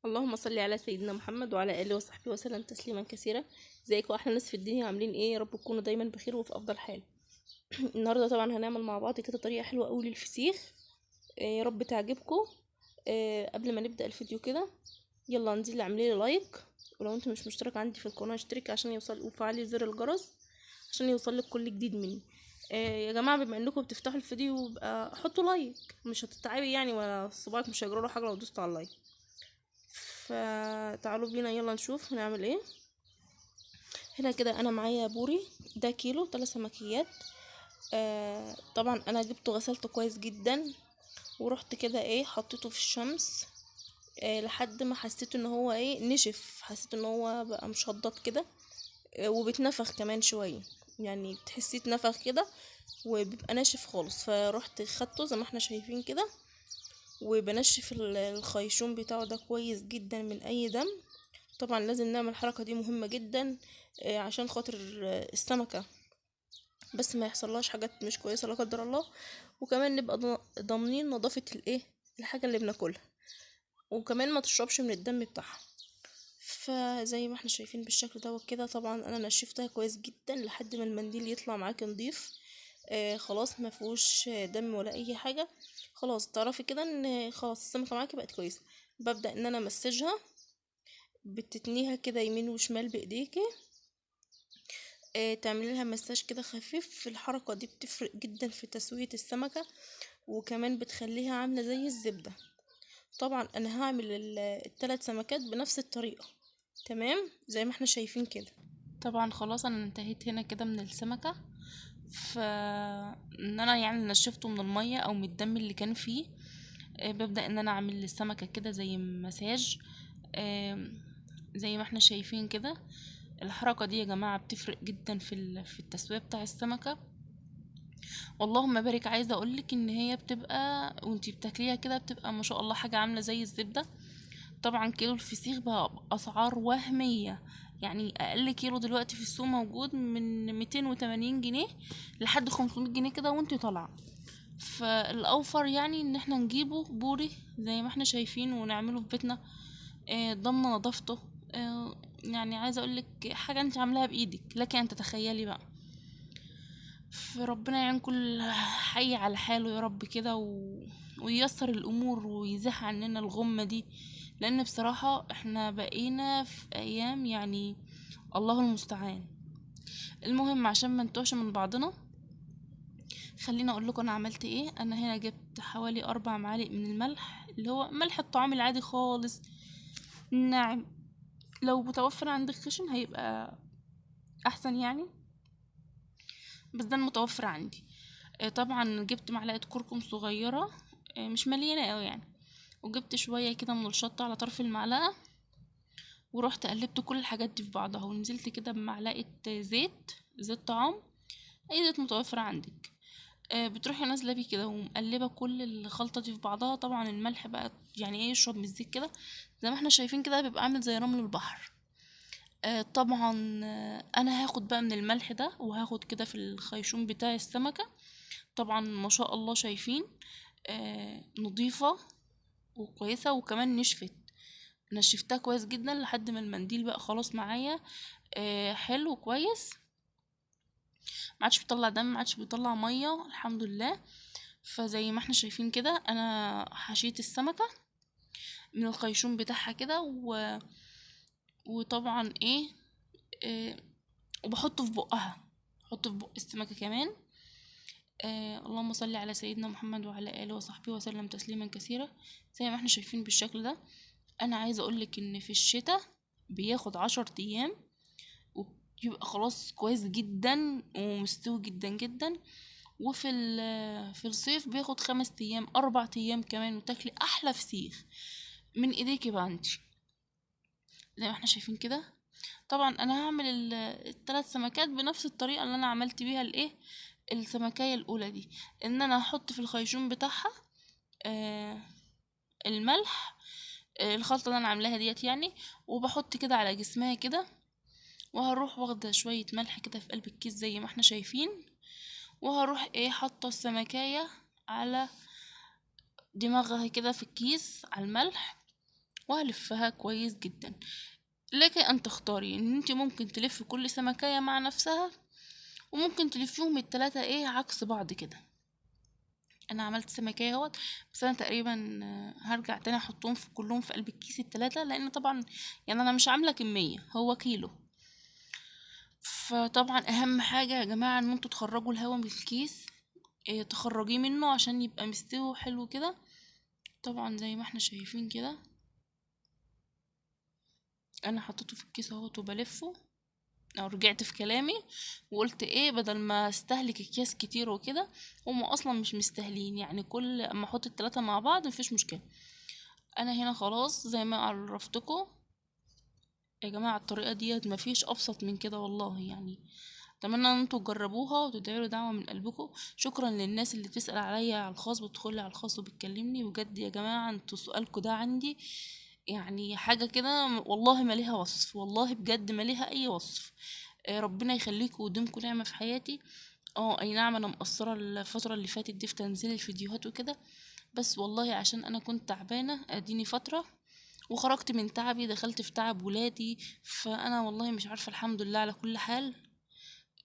اللهم صل على سيدنا محمد وعلى اله وصحبه وسلم تسليما كثيرا. ازيكم احلى ناس في الدنيا، عاملين ايه؟ يا رب تكونوا دايما بخير وفي افضل حال. النهارده طبعا هنعمل مع بعض كده طريقه حلوة قوي للفسيخ، يا رب تعجبكم. قبل ما نبدا الفيديو كده يلا انزلي اعملي لي like، ولو انت مش مشترك عندي في القناة اشتركي عشان يوصل، وفعلي زر الجرس عشان يوصلك كل جديد مني. يا جماعة بما انكم بتفتحوا الفيديو يبقى حطوا like، مش هتتعبي يعني، ولا صباعك مش هيجرى له حاجة لو دوست على ال like. فتعالوا بينا يلا نشوف هنعمل ايه. هنا كده انا معايا بوري، ده كيلو، 3 سمكيات. طبعا انا جبته غسلته كويس جدا، ورحت كده ايه حطيته في الشمس لحد ما حسيت ان هو ايه نشف، حسيت ان هو بقى مشدد كده، وبتنفخ كمان شوية، يعني بتحسيه اتنفخ كده وبيبقى ناشف خالص. فروحت خدته زي ما احنا شايفين كده، وبنشف الخيشوم بتاعه ده كويس جدا من اي دم. طبعا لازم نعمل الحركة دي، مهمة جدا عشان خاطر السمكة بس ما يحصلهاش حاجات مش كويسة لا قدر الله، وكمان نبقى ضامنين نظافة الايه الحاجة اللي بناكلها، وكمان ما تشربش من الدم بتاعها. فزي ما احنا شايفين بالشكل دوت كده، طبعا انا نشفتها كويس جدا لحد ما المنديل يطلع معاك نضيف، خلاص ما فيهوش دم ولا اي حاجة. خلاص تعرفي كده ان خلاص السمكة معاكي بقت كويسة. ببدا ان انا امسجها، بتتنيها كده يمين وشمال بايديكي، تعملي لها مساج كده خفيف. الحركة دي بتفرق جدا في تسويه السمكة، وكمان بتخليها عامله زي الزبدة. طبعا انا هعمل الثلاث سمكات بنفس الطريقة، تمام زي ما احنا شايفين كده. طبعا خلاص انا انتهيت هنا كده من السمكة، ف ان انا يعني نشفته من المية او من الدم اللي كان فيه. ببدا ان انا اعمل للسمكه كده زي مساج، زي ما احنا شايفين كده. الحركة دي يا جماعة بتفرق جدا في التسوية بتاع السمكة، واللهم بارك. عايزه اقولك ان هي بتبقى وانتي بتاكليها كده بتبقى ما شاء الله حاجة عامله زي الزبدة. طبعا كيلو الفسيخ بقى باسعار وهمية، يعني اقل كيلو دلوقتي في السوق موجود من 280 جنيه لحد 500 جنيه كده وانتي طالعه. فالاوفر يعني ان احنا نجيبه بوري زي ما احنا شايفين ونعمله في بيتنا، ضمن نظافته. يعني عايزه اقولك حاجة انت عاملاها بايدك، لك ان تتخيلي بقى. فربنا يعين كل حي على حاله يا رب كده، وييسر الامور ويزيح عننا الغمة دي، لان بصراحة احنا بقينا في ايام يعني الله المستعان. المهم عشان ما نتوهش من بعضنا خلينا اقول لكم انا عملت ايه. انا هنا جبت حوالي 4 معالق من الملح، اللي هو ملح الطعام العادي خالص الناعم، لو متوفر عندك خشن هيبقى احسن يعني، بس ده المتوفر عندي. طبعا جبت معلقه كركم صغيرة، مش مليانة قوي يعني، وجبت شوية كده من الشطه على طرف المعلقة، ورحت قلبت كل الحاجات دي في بعضها، ونزلت كده بمعلقه زيت طعام، اي زيت متوفر عندك. بتروحي نازله بيه كده ومقلبه كل الخلطة دي في بعضها. طبعا الملح بقى يعني ايه يشرب من الزيت كده زي ما احنا شايفين كده، بيبقى عامل زي رمل البحر. طبعا انا هاخد بقى من الملح ده وهاخد كده في الخيشوم بتاع السمكة. طبعا ما شاء الله شايفين نظيفة وكويسة، وكمان نشفت، نشفتها كويس جدا لحد ما المنديل بقى خلاص معايا حلو كويس، ما عادش بيطلع دم، ما عادش بيطلع مية الحمد لله. فزي ما احنا شايفين كده انا حشيت السمكة من الخيشوم بتاعها كده، وطبعا ايه وبحطه في بقها، بحطه في بق السمكة كمان. اللهم صل على سيدنا محمد وعلى اله وصحبه وسلم تسليما كثيرا. زي ما احنا شايفين بالشكل ده. انا عايزه اقولك ان في الشتاء بياخد 10 ايام وبيبقى خلاص كويس جدا ومستوي جدا جدا، وفي في الصيف بياخد 5 ايام 4 ايام كمان، وتاكلي احلى فسيخ من ايديكي بقى انتي زي ما احنا شايفين كده. طبعا انا هعمل الثلاث سمكات بنفس الطريقة اللي انا عملت بيها الايه السمكيه الاولى دي، ان انا هحط في الخيشوم بتاعها الملح، الخلطة اللي انا عاملاها ديت يعني، وبحط كده على جسمها كده، وهروح واخده شوية ملح كده في قلب الكيس زي ما احنا شايفين، وهروح ايه حاطه السمكيه على دماغها كده في الكيس على الملح، وهلفها كويس جدا. لك ان تختاري ان انت ممكن تلفي كل سمكية مع نفسها، وممكن تلفيهم التلاتة ايه عكس بعض كده. انا عملت سمكية اهوت، بس انا تقريبا هرجع تاني احطهم في كلهم في قلب الكيس التلاتة، لان طبعا يعني انا مش عاملة كمية، هو كيلو. فطبعا اهم حاجة يا جماعة ان انتوا تخرجوا الهوا من الكيس، تخرجيه منه عشان يبقى مستوي وحلو كده. طبعا زي ما احنا شايفين كده انا حطيته في الكيس اهوت وبلفه، او رجعت في كلامي وقلت ايه بدل ما استهلك اكياس كتير وكده، هما اصلا مش مستاهلين، يعني كل اما احط التلاتة مع بعض مفيش مشكلة. انا هنا خلاص زي ما عرفتكم يا جماعة الطريقة ديت مفيش ابسط من كده والله، يعني اتمنى ان انتوا تجربوها وتدعوا دعوة من قلبكم. شكرا للناس اللي بتسأل عليا على الخاص، بتدخلي على الخاص وبتكلمني، بجد يا جماعة انتوا سؤالكم ده عندي يعني حاجة كده والله ما ليها وصف، والله بجد ما ليها اي وصف. ربنا يخليكم ويديمكم نعمة في حياتي. اي نعم انا مقصرة الفترة اللي فاتت دي في تنزيل الفيديوهات وكده، بس والله عشان انا كنت تعبانة اديني فترة وخرجت من تعبي، دخلت في تعب ولادي، فانا والله مش عارفة، الحمد لله على كل حال.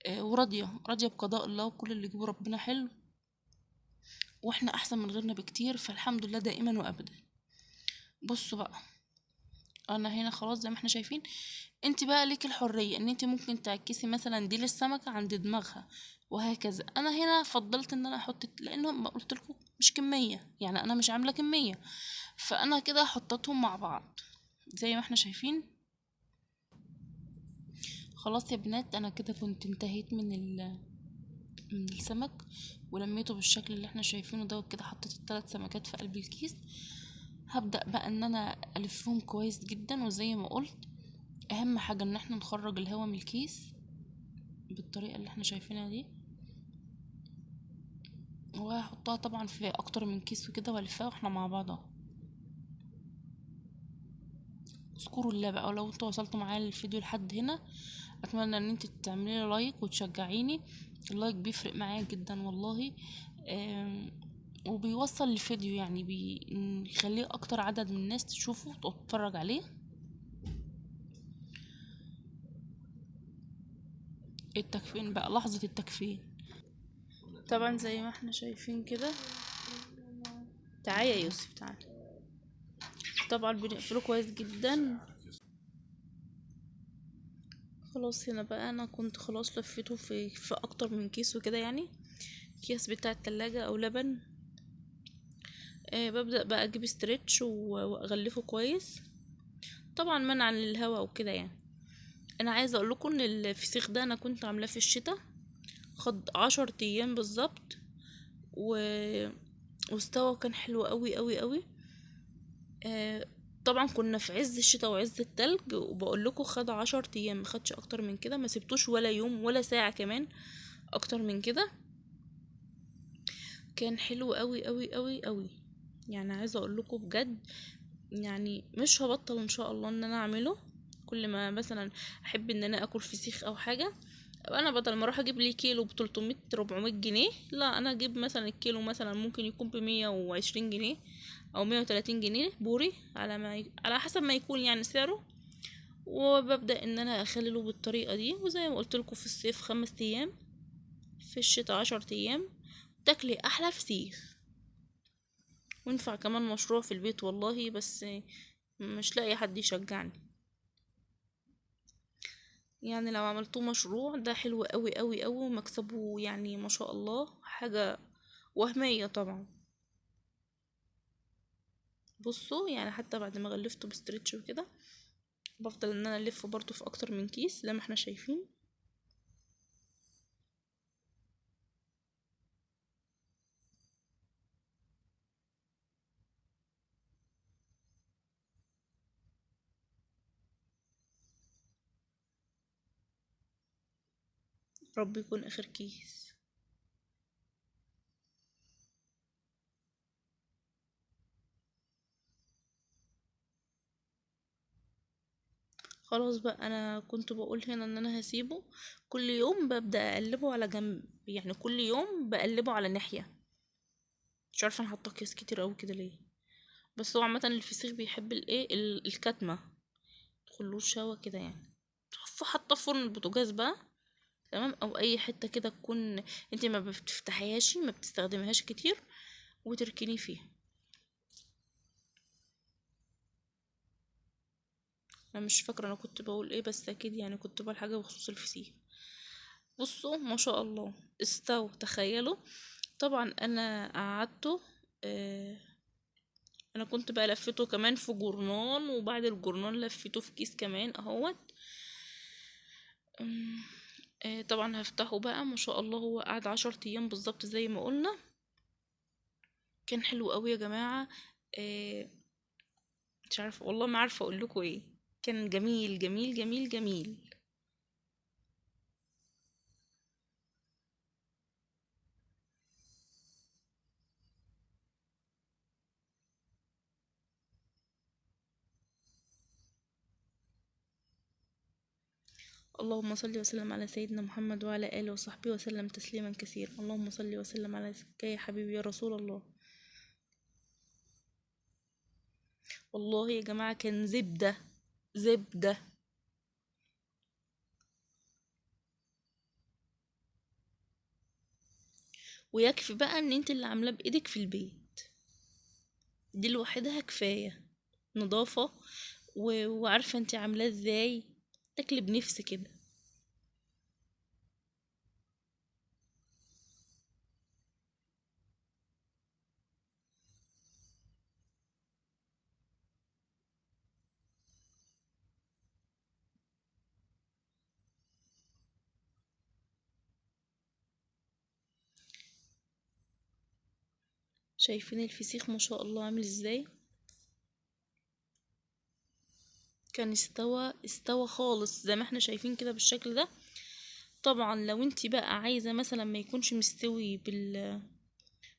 وراضية، راضية بقضاء الله، وكل اللي جوه ربنا حلو، واحنا احسن من غيرنا بكتير، فالحمد لله دائما وابدا. بصوا بقى انا هنا خلاص زي ما احنا شايفين، انت بقى ليك الحرية ان انت ممكن تعكسي مثلا دي للسمكة عند دماغها وهكذا. انا هنا فضلت ان انا احط، لانه ما قلت لكم مش كمية، يعني انا مش عاملة كمية، فانا كده حطيتهم مع بعض زي ما احنا شايفين. خلاص يا بنات انا كده كنت انتهيت من السمك، ولميته بالشكل اللي احنا شايفينه ده وكده. حطيت الثلاث سمكات في قلب الكيس. هبدأ بقى ان انا الفهم كويس جدا، وزي ما قلت اهم حاجة ان احنا نخرج الهواء من الكيس بالطريقة اللي احنا شايفينها دي، وهحطها طبعا في اكتر من كيس وكده والفها واحنا مع بعض اهو. اذكروا الله بقى، ولو انتوا وصلتوا معايا للفيديو لحد هنا اتمنى ان انت تعملي لي like وتشجعيني، ال like بيفرق معايا جدا والله، وبيوصل الفيديو، يعني بيخليه اكتر عدد من الناس تشوفه وتتفرج عليه. التكفين بقى، لحظة التكفين طبعا زي ما احنا شايفين كده. تعالى يا يوسف تعالى. طبعا بنقفله كويس جدا. خلاص هنا بقى انا كنت خلاص لفيته في اكتر من كيس وكده، يعني اكياس بتاع التلاجة او لبن. ببدأ بقى اجيب stretch واغلفه كويس، طبعا منعا للهواء وكده. يعني انا عايزه اقول لكم ان الفسيخ ده انا كنت عاملاه في الشتاء، خد 10 ايام بالظبط واستوى، كان حلو قوي قوي قوي. طبعا كنا في عز الشتاء وعز التلج، وبقول لكم خد 10 ايام، ما خدش اكتر من كده، ما سبتوش ولا يوم ولا ساعه كمان اكتر من كده. كان حلو قوي قوي قوي قوي، يعني عايزه اقول لكم بجد، يعني مش هبطل ان شاء الله ان انا اعمله. كل ما مثلا احب ان انا اكل فسيخ او حاجه، انا بدل ما اروح اجيب لي كيلو ب 300 400 جنيه، لا انا اجيب مثلا الكيلو مثلا ممكن يكون ب120 جنيه او 130 جنيه بوري، على حسب ما يكون يعني سعره. وببدا ان انا اخلله بالطريقه دي، وزي ما قلت لكم في الصيف 5 ايام، في الشتاء 10 ايام، تاكلي احلى فسيخ. وينفع كمان مشروع في البيت والله، بس مش لاقي حد يشجعني. يعني لو عملتوه مشروع ده حلو قوي قوي قوي، ومكسبه يعني ما شاء الله حاجة وهمية طبعا. بصوا يعني حتى بعد ما غلفته بستريتش وكده، بفضل ان انا الفه برضو في اكتر من كيس زي ما احنا شايفين. رب يكون اخر كيس. خلاص بقى انا كنت بقول هنا ان انا هسيبه كل يوم ببدأ اقلبه على جنب، يعني كل يوم بقلبه على ناحية. مش عارفة انا حاطه اكياس كتير قوي كده ليه، بس هو عامة الفسيخ بيحب الايه الكتمه، تخلوش هوا كده يعني. حاطه في فرن البوتاجاز بقى، تمام، او اي حتة كده تكون انت ما بتفتحيهاش ما بتستخدميهاش كتير، وتركني فيها. انا مش فاكره انا كنت بقول ايه، بس اكيد يعني كنت بقول حاجة بخصوص الفسيخ. بصوا ما شاء الله استوى، تخيلوا. طبعا انا قعدته، انا كنت بقى لفيته كمان في جورنان، وبعد الجورنان لفيته في كيس كمان اهوت. طبعا هفتحه بقى، ما شاء الله هو قعد 10 ايام بالظبط زي ما قلنا. كان حلو قوي يا جماعة. مش عارفه والله، ما عارفه اقول لكم ايه، كان جميل جميل جميل جميل. اللهم صل وسلم على سيدنا محمد وعلى آله وصحبه وسلم تسليما كثيرا. اللهم صل وسلم على يا حبيبي يا رسول الله. والله يا جماعة كان زبدة زبدة. ويكفي بقى ان انت اللي عاملاه بايدك في البيت، دي لوحدها كفاية نظافة، وعارفة انت عاملاه ازاي، تاكلي بنفس كده. شايفين الفسيخ ما شاء الله عامل ازاي؟ كان استوى خالص زي ما احنا شايفين كده بالشكل ده. طبعا لو انت بقى عايزه مثلا ما يكونش مستوي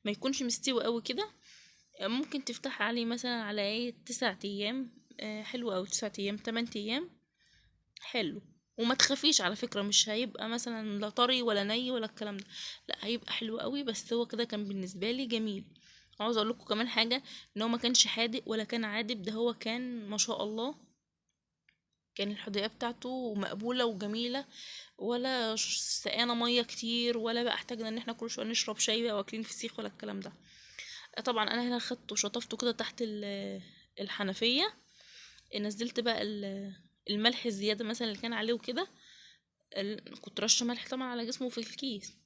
ما يكونش مستوي قوي كده، ممكن تفتح عليه مثلا على ايه 9 ايام، حلو، او 9 ايام 8 ايام حلو. وما تخافيش على فكرة، مش هيبقى مثلا لا طري ولا ني ولا الكلام ده، لا هيبقى حلو قوي. بس هو كده كان بالنسبة لي جميل. عاوز اقول لكم كمان حاجة، ان هو ما كانش حادق ولا كان عادب، ده هو كان ما شاء الله كان الحديقة بتاعته مقبولة وجميلة، ولا سقانا مية كتير، ولا بقى احتاجنا ان احنا كل شوية نشرب شاي بقى واكلين فسيخ ولا الكلام ده. طبعا انا هنا خدته وشطفته كده تحت الحنفية، نزلت بقى الملح الزيادة مثلا اللي كان عليه وكده، كنت رشه ملح طبعا على جسمه في الكيس.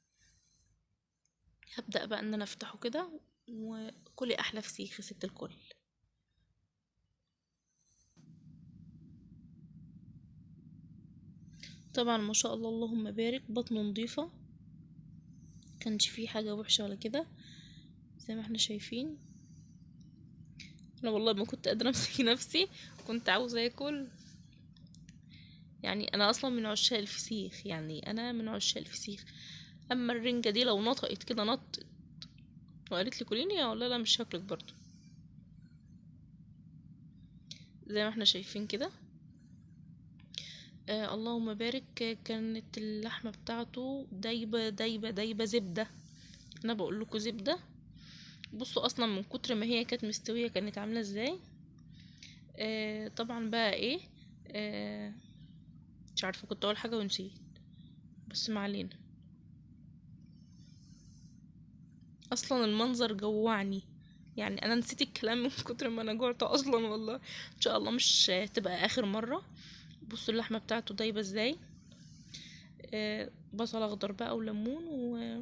هبدأ بقى ان انا افتحه كده، وكلي احلى فسيخ يا ست الكل. طبعا ما شاء الله اللهم بارك، بطنه نظيفة، كانش فيه حاجة وحشة ولا كده زي ما احنا شايفين. انا والله ما كنت قادرة امسك نفسي، كنت عاوزه اكل. يعني انا اصلا من عشاق الفسيخ، يعني انا من عشاق الفسيخ. اما الرنجه دي لو نطقت كده نطت وقالت لي كليني، اقول لها لا مش هاكلك برضو. زي ما احنا شايفين كده، اللهم بارك، كانت اللحمة بتاعته دايبه دايبه دايبه زبدة. انا بقول لكم زبدة. بصوا اصلا من كتر ما هي كانت مستوية كانت عامله ازاي. طبعا بقى ايه، مش عارفه كنت اقول حاجة ونسيت، بس ما علينا. اصلا المنظر جوعني، يعني انا نسيت الكلام من كتر ما انا جوعت اصلا والله. ان شاء الله مش تبقى اخر مرة. بصوا اللحمة بتاعته دايبه ازاي. بصل اخضر بقى وليمون و